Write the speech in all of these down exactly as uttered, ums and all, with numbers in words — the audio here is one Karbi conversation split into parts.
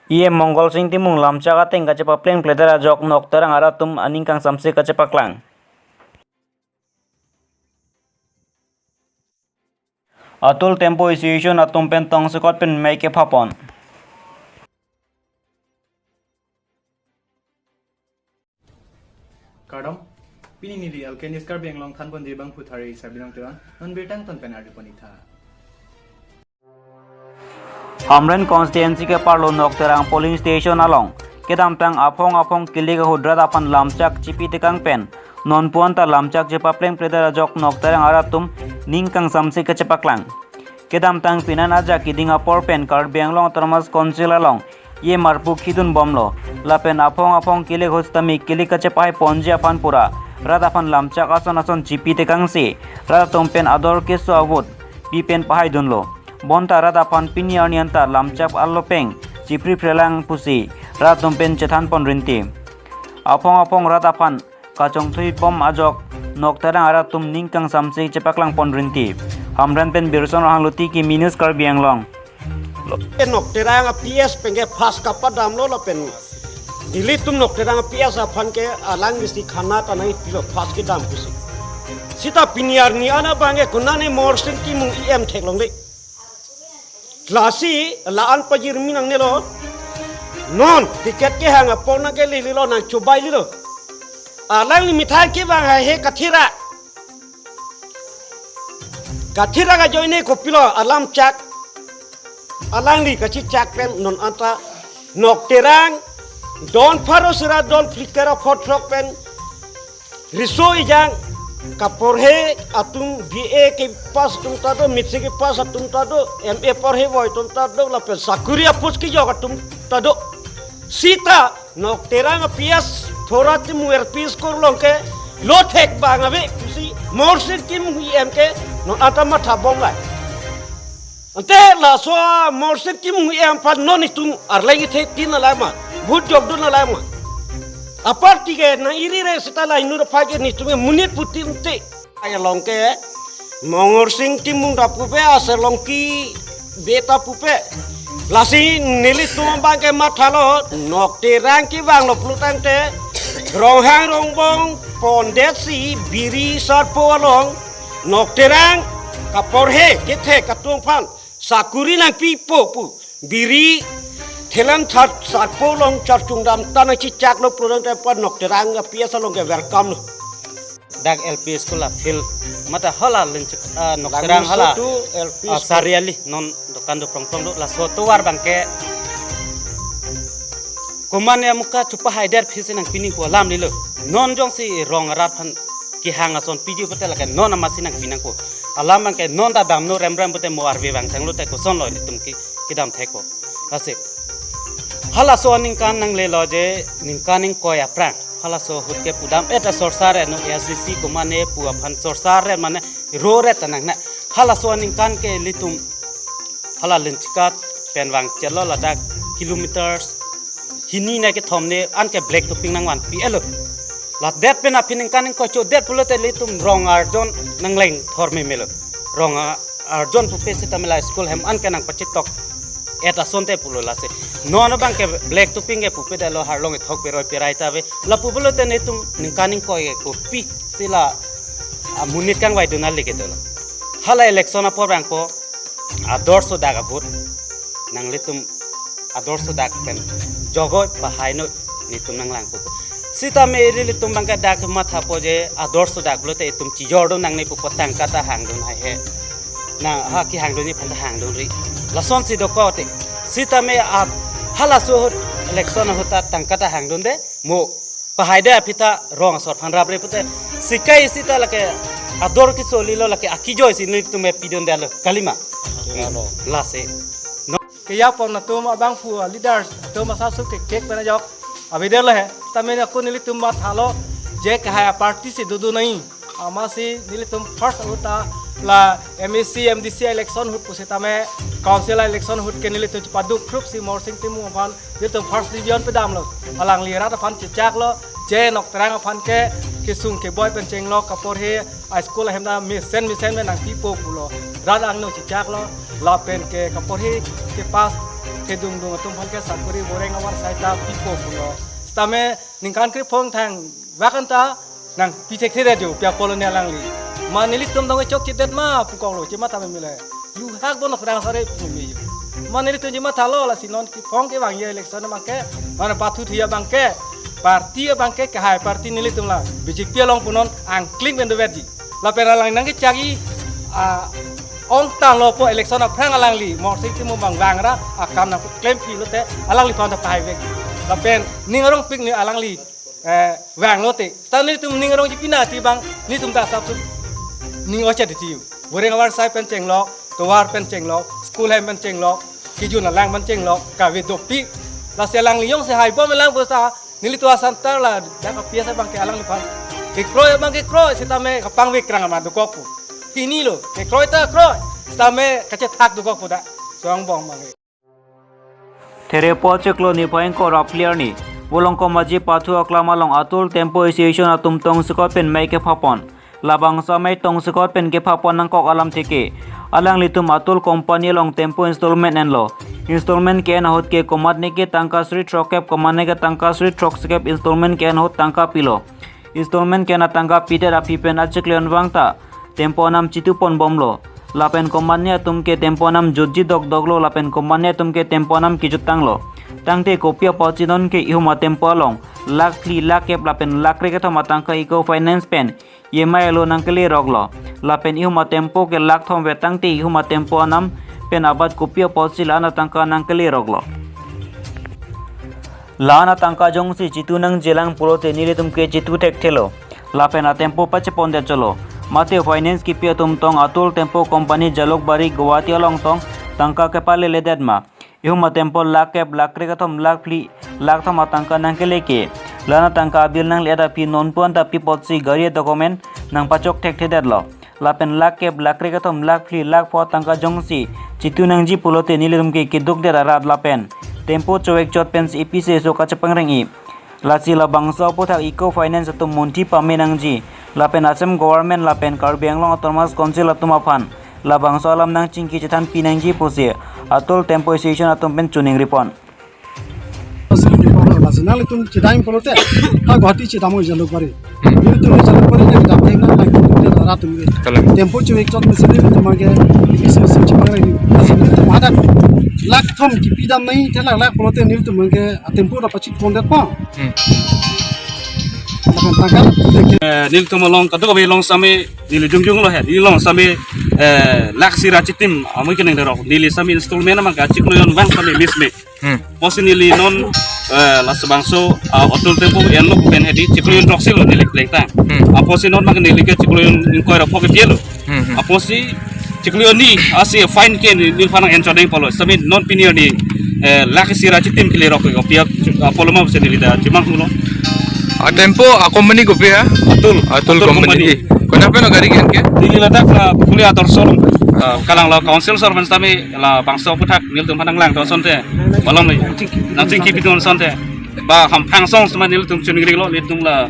E M Mongol Sing Timung lamchak ateng kachepapleng pledet ajok Nokterang arat atum aning kangsamse kachepaklang. Atul Tempo Association atum pen tongsekot pen mei kephapon. Kardom, pini neli Alkenis Karbi Anglong thanponji abangphu Thari Sabinong Terang, non birta angton pen arjupon-ik tha. Hamren constituency ke-arlo Nokterang polling station along kedamtang aphong aphong kilik ahut rat aphan lamchak chipi tekang pen nonpu anta lamchak chepapleng pledet ajok Nokterang arat atum ning kangsamse kachepaklang. Kedamtang pinan ajak keding apor pen Karbi Anglong Autonomous Council along E M arpu khidun bomlo. Lapen aphong aphong kilik ahut sitame kilik kachepahai ponji aphan pura rat aphan lamchak ason ason chipi tekangsi rat atum pen ador keso a-vote pi pen pahaidunlo. Bonta rat aphan pini arni anta lamchak arlo pen chipri phrelang pusi rat atum pen chethanpon rinti. Aphong aphong rat aphan kachongthui bom ajok Nokterang arat atum ning kangsamse chepaklangpon rinti. Hamren pen Birson Rohang Luti, Kimi News Karbi Anglong. Nokterang a-P S pen ke first kapadamlo lapen ilitum Nokterang a-P S aphan ke alangli si khana ta nangpilo first kedam pusi. Sita pini arni an abang ke konane Morsing Timung E M theklongle. Lasi la-an pajirmi nangnelo. Non ticket kehang apor nangkelelelo, nangchobailelo. Alangli mithai kevang haihe kathira. Kathira ajoine kopilo alamchak. Alangli kachichak pen non anta Nokterang don pharo sira don phlikar aphotrok pen riso ejang kaporhe atum B A kepass atum ta do, matric kepass atum ta do, M A porhe voi atum ta do, lapen sakuri a-post kejok atum ta do. Sita Nokterang a-P S Thora Timung L P school along ke lo thek bang ave pusi Morsing Timung E M ke non anta matha bomlai. Ante laso a-Morsing Timung E M aphan non itum arleng ithe tin alama, vote jokdun alama. A-party ke nang iri re sita la inut aphai ke netum ke monit pu tin te. Ai along ke Morsing Timung ta pupe, aser along ke be ta pupe. Lasi nelitum abang ke mathalo, Nokterang kevanglo pulotangte Ronghang Rongbong pondet si biri sarpo along Nokterang kaporhe kethek atum aphan sakuri nangpipo pu biri thelan sar-, sarpo along charchung dam ta nangchichaklo pulotangte pa Nokterang a-P S along ke welcome lo. Dak L P school a-field mate hala linchik, ah, Nokterang hala, Langmusu tu L P ah, school. Sariali non dokan do prong prong do, laso tovar abang ke komane amuka chepahai der phisi nangpi nangpo alam lilo. Non jongsi rong arat aphan kehang ason piji pute lake non amatsi nangpi nangpo. Alam abang ke non ta damno remrem pute mo arve vangthanglo te kosonlo ilitum ke kedam thekpo. Lasi halaso aningkan nanglelo je ningkan ingkoi aphrang halaso ahut ke pudam-et asorsar eno A S D C komane pu aphan sorsar mane ro re tanang na. Halaso aningkan ke ilitum hala Linchikat pen vangchetlo ladak kilometers hini ne kethom ne anke black topping nangvanpi-etlo. Ladet pen aphi ningkan ingkoi chodet pulote ilitum rong arjon nangleng thor memelo. Rong a-, arjon pupe sitame la school hem anke nangpachitok-et asonte pulo lasi. Non abang ke black topping ke pupe detlo, harlong ethok peroi perai ta ave. Lapu pulote netum ningkan ingkoi ke kopisi la amonit kangvaidun ale ke dolo. Hala election apor abang ko ador sodak a-vote nanglitum ador sodak pen jogoi pahai noi netum nanglangpo. Sitame ilitum abang ke dak mathapo je ador sodak pulote itum chijordun nangne pupo tangka ta hangdun haihe. Na ha kehangdunji aphan ta hangdunri. Lasonsi dokok te. Sitame a halaso ahut election ahut ta tangka ta hangdunde mo pahai de aphi ta rong asor aphan rapre pute. Sikai sita lake ador keso lilo lake akijoi si netum pidundetlo kalima. Ano. Lasi. Kejapon atum abangphu a-leaders atum asapso kekek pen ajok avedetlo he. Sitame ako nelitum mathalo je kehai a-party si dodun nangji. Amatsi nelitum first ahut ta la M A C, M D C election ahut pusitame council election ahut ke nelitum chepaduk group si Morsing Timung aphan nelitum first division pedamlo. Alangli rat aphan chechaklo je Nokterang aphan ke kesung keboi pen chenglok kaporhe a-school ahem ta mesen mesen pen nangpipo pulo. Rat angno chechaklo lapen ke kaporhe kepass kedungdung atum aphan ke sakori boreng avar saita pipo pulo. Sitame ningkan krepho thang vakanta nangpi thekthe det jo, pi apotlo ne alangli. Ma nelitum dong chokche det ma pukoklo, chematha meme le. Yu hak bon rang sare pu meme jo. Ma nelitum chemathalo, lasi non kephong kevangji election abang ke, mane pathu thuji abang ke, party abang ke, kehai party nelitum la B J P along pu non angkling pen doverji. Lapen alang nangkechakji, ah, ongtanglo pu election aphrang alangli Morsing Timung abang vangra akam nangklempi lote alangliphan ta pahai vek. Lapen ning arongpik ne alangli, eh, vanglote. Sita nelitum ning arongji pina ti abang nelitum ta asap su ning ocha di ti. Boreng avar sai pen chenglok, tovar pen chenglok, school hem pen chenglok, kejun alang pen chenglok, kave dopik. Lasi alangli jongsi haibom alang puta nelitum asantar la dak P S abang ke alangliphan kekroi abang kekroi, sitame kapangvek rang amat dokok pu. Pinilo, kekroi ta kroi, sitame kachethak dokok pu dak. Song bong abang ke. Therepo chiklo niphai ingkoi ra phli arni, Volongkom Aji pathu aklam along Atul Tempo Association atum tongsekot pen mei kephapon. Labangso amei tongsekot pen kephapon nangkok alamthe ke, alanglitum Atul company along tempo installment enlo. Installment ke-en ahut ke komatne ke tangka suri throkkep, komatne ke tangka suri throksikep, installment ke-en ahut tangka pilo. Installment ke-en atangka pidet aphi pen achiklo envang ta tempo anam chituponbomlo. Lapen komatne atum ke tempo anam jutji dokdoklo, lapen komatne atum ke tempo anam kejuttanglo. Tangte kopi apotsi non ke ihum atempo along lakh phli, lakh kep lapen lakh krekethom atangka Eco Finance pen E M I alo nangkeleroklo. Lapen ihum atempo ke lakh thom vet tangte ihum atempo anam pen abat kopi apotsi la-an atangka nangkeleroklo. La-an atangka jongsi chitu nangjilang pulote nelitum ke chitu thekthelo. Lapen atempo pachepondetchotlo. Mate finance kipi atum tong Atul Tempo Company Jalukbari Guwahati along tong tangka kepaleledet ma? Ihum atempo lakh kep, lakh krekethom, lakh phli, lakh thom atangka nangkele ke, la-an atangka abill nangle-et aphi nonpu anta pi apotsi gari document nangpachok thekthedetlo. Lapen lakh kep, lakh krekethom, lakh phli, lakh pho atangka jongsi chitu nangji pulote nelitum ke kedukdet arat lapen tempo chowekchot pensi ipise so kachepangreng-i. Lasi labangso aphuthak Eco Finance atum munthi pame nangji lapen Assam Government lapen Karbi Anglong Autonomous Council atum aphan labangso alam nangchingki chethanpi nangji pusi Atul Tempo Association atum pen choningripon. Lasi nanglitum chedam pulote, ha Guwahati chedam-o Jalukbari. Nelitum Jalukbari le dam thek nang lang tum le rat tum le. Kalang. Tempo chowekchot mesen nelitum abang ke, ipis mesen chepang lagi. Lasi nelitum hadak lakh thom kipidam nangji, te lakh lakh pulote nelitum abang ke, ah, tempo ta pachipondetpo. Hmm. Lapen tangka, eh, nelitum along kadokave along sitame neli jongjonglo he, neli along sitame, eh, lakh isi ra chitim amoi kenanglerok, neli sitame installment abang ke achiklo envang sitame miss me. Hmm. Apotsi neli non, eh, lasi bangso, ah, Atul Tempo enlo pen hedi chiklo enthroksi lo neli plengtang. Hmm. Apotsi non abang neli ke chiklo en ingkoi ra pho kepilo. Hmm, hmm. Apotsi chiklo enni asi fine ke neli, neliphan nang-enchot nangpo lo. Sitame non pini arni, eh, lakh isi ra chitim kelerok ke pi apotlo ma pusi neli ta chemanghulo. Ah, Tempo, ah, company kopi ha? Atul. Atul Atul company. Company. Konat pen gari ke-en ke? Neli ladak la Phuli Ator showroom. Ah. Kalang la council showroom sitame labangso aphuthak nelitum aphan nanglang ton asonte. Malom le. Nangchingki pi ton asonte. Ba hamphang song sitame nelitum choningrilo, nelitum la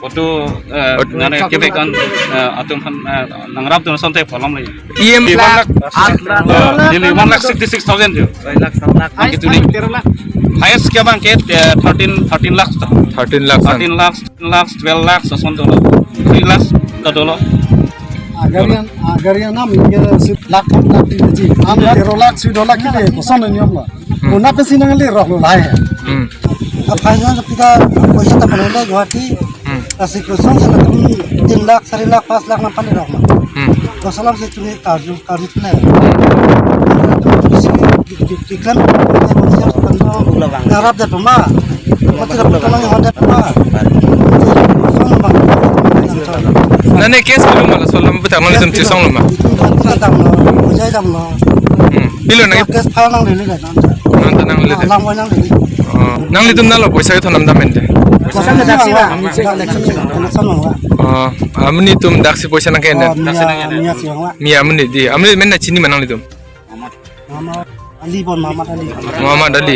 auto, eh, auto. Nane kevek an, eh, atum aphan, eh, nangrap ton asonte malom le. E M I neli one lakh, ah, eh, neli one lakh sixty-six thousand jo. Abang ke tuni. Highest ke abang ke, eh, thirteen, thirteen lakhs to. Thirteen lakhs an. Thirteen lakhs, lakhs, twelve lakhs, ason dolo. Three lakhs ta dolo. Ah, gari an, ah, gari an nam inge si lakh thom lakh phli ji. Am tero lakh, sui do lakh kile, koson niyom lo. Hmm. Konat pensi nanglerok lo lahai. Hmm. Aphai nang kita poisa ta panai lo Guwahati. Hmm. Lasi koson sa latum tin lakh, sari lakh, pas lakh nangpalerok lo. Hmm. Koson alam si tumi karju, karju tumi. Tumi si Tiklan, narap det puma. Mati rap tolong yang det puma. Nane case pilo ma laso alam aphuthak nanglitum chesonglo ma? Dam lo, bujai dam lo. Hmm. Pilo nang? Case file nanglele kan. Nang ta nanglele. Lang wai nanglele. Oh, nanglitum nalo poisa kethondam dam ente. Poisa ke daksi ba. Election, election, election lo. Oh, amonit atum daksi poisa nangke-en. Oh, niya, niya si bang la. Niya amonit di. Amonit men nangchini ma nanglitum? Muhammad Ali bon, Muhammad Ali. Muhammad Ali.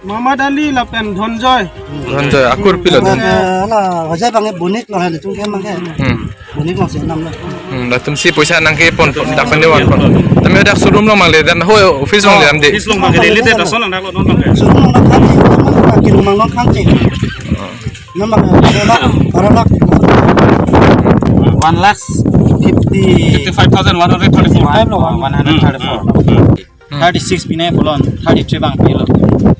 Muhammad Ali lapen Dhonjoy. Dhonjoy, akur pilo Dhonjoy? Eh, la, Hojai bang ke Bonik lo, hai, tung ke bang ke. Hmm. Bonik lo si nam lo. Hmm, latum si poisa nangkepon, dak pen de vanpon. Tame dak showroom along mangle, dan ho office along le damde. Office along mangle, le de lason nang dak lo non mangle. Showroom along nangkangji, showroom along nangkangji. Nang mangle, baroh lakh, baroh lakh. One lakh fifty. Fifty-five thousand one hundred thirty-four. Five lo, one hundred thirty-four. Hmm. Thirty-six pinai pulo, thirty-three bang pilo.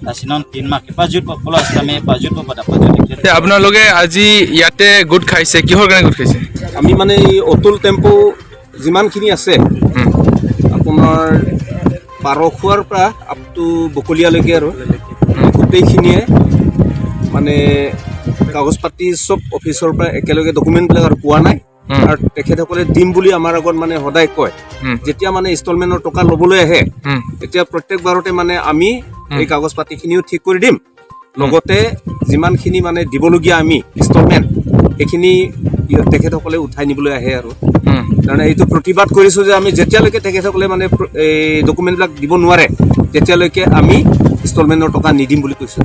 Lasi non tin mark kepajutpo pulo, sitame pajutpo pada pajut. তে আপোনালোকে আজি ইয়াতে গোট খাইছে, কিহৰ কাৰণে গোট খাইছে? আমি মানে এই অতুল টেম্পো যিমানখিনি আছে, হুম। আপোনাৰ পাৰখুৱাৰ পৰা আপ টু বকলিয়ালৈকে আৰু, হুম। গোটেইখিনিয়ে মানে কাগজ পাতি চব অফিচৰ পৰা একেলগে ডকুমেণ্টবিলাক আৰু পোৱা নাই। হুম। আৰু তেখেতসকলে দিম বুলি আমাৰ আগত মানে সদায় কয়। হুম। যেতিয়া মানে ইনষ্টলমেণ্টৰ টকা ল'বলৈ আহে, হুম। তেতিয়া প্ৰত্যেকবাৰতে মানে আমি হুম। এই কাগজ পাতিখিনিও ঠিক কৰি দিম। হুম। লগতে যিমানখিনি মানে দিবলগীয়া আমি ইনষ্টলমেণ্ট, সেইখিনি তেখেতসকলে উঠাই নিবলৈ আহে আৰু। হুম। তাৰমানে এইটো প্ৰতিবাদ কৰিছো যে আমি যেতিয়ালৈকে তেখেতসকলে মানে প্ৰ-, এই ডকুমেণ্টবিলাক দিব নোৱাৰে, তেতিয়ালৈকে আমি ইনষ্টলমেণ্টৰ টকা নিদিম বুলি কৈছো।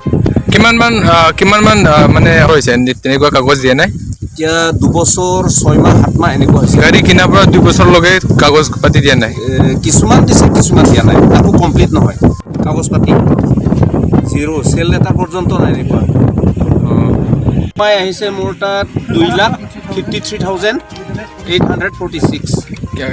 কিমান মান, আহ, কিমান মান, আহ, মানে হৈছে এনে-, তেনেকুৱা কাগজ দিয়া নাই? এতিয়া দুবছৰ, ছয় মাহ, সাত মাহ এনেকুৱা হৈছে। গাড়ী কিনাৰ পৰা দুই বছৰলৈকে কাগজ পাতি দিয়া নাই? এ, কিছুমান দিছে, কিছুমান দিয়া নাই, তাকো কমপ্লিট নহয়। কাগজ পাতি জিৰ', চেল লেটাৰ পৰ্যন্ত নাই এনেকুৱা। অ। পাই আহিছে মোৰ তাত দুই lakh fifty three thousand eight hundred forty six.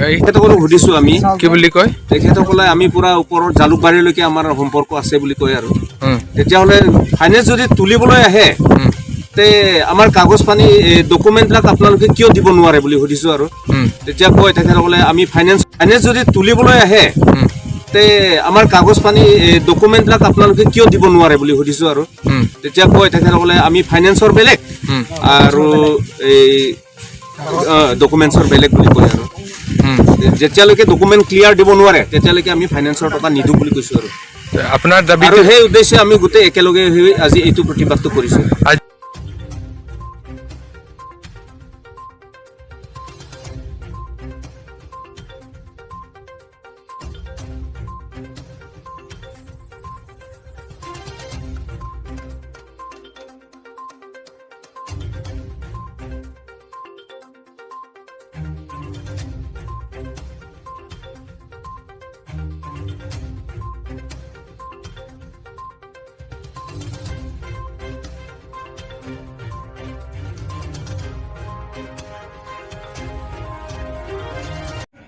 এই তেখেতসকলক সুধিছো আমি। কি বুলি কয়? তেখেতসকলে আমি পুৰা ওপৰৰ জালুকবাৰীলৈকে আমাৰ সম্পৰ্ক আছে বুলি কয় আৰু। হুম। তেতিয়াহ'লে ফাইনেন্স যদি তুলিবলৈ আহে, হুম। তে আমাৰ কাগজ পাতি, এ, ডকুমেণ্টবিলাক আপোনালোকে কিয় দিব নোৱাৰে বুলি সুধিছো আৰু। হুম। তেতিয়া কয় তেখেতসকলে, আমি ফাইনেন্স, ফাইনেন্স যদি তুলিবলৈ আহে, হুম। তে আমাৰ কাগজ পাতি, এ, ডকুমেণ্টবিলাক আপোনালোকে কিয় দিব নোৱাৰে বুলি সুধিছো আৰু। হুম। তেতিয়া কয় তেখেতসকলে, আমি ফাইনেন্সৰ বেলেগ হুম। আৰু এই, আ, ডকুমেণ্টছৰ বেলেগ বুলি কয় আৰু। হুম। যেতিয়ালৈকে ডকুমেণ্ট ক্লিয়াৰ দিব নোৱাৰে, তেতিয়ালৈকে আমি ফাইনেন্সৰ টকা নিদিওঁ বুলি কৈছো আৰু। আপোনাৰ দাবী আৰু কি? সেই উদ্দেশ্যে আমি গোটেই একেলগে হৈ আজি এইটো প্ৰতিবাদটো কৰিছো। আজি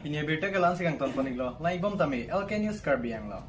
Pini abirta ke la-ansi kangton pon-iklo, lang-ikbom tame L K News Karbi Anglong.